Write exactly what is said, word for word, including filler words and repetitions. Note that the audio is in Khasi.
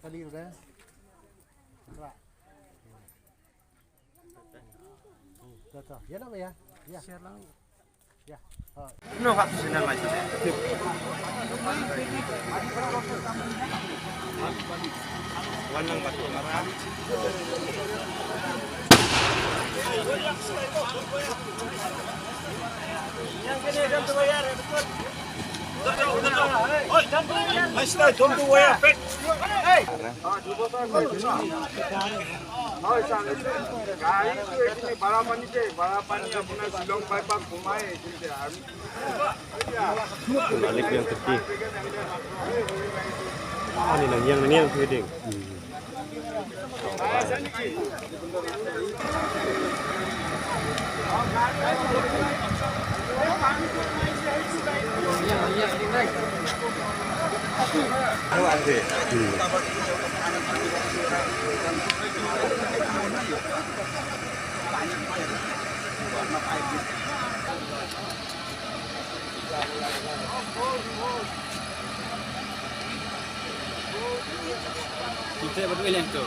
Kali udah. Ra. Tuh, tuh. Ya, nama ya? Ya. Share lang. Ya. Oh. Balik yang tepi. Ah, ni nang yang, nang yang tu ding. Kita berdua yang tu.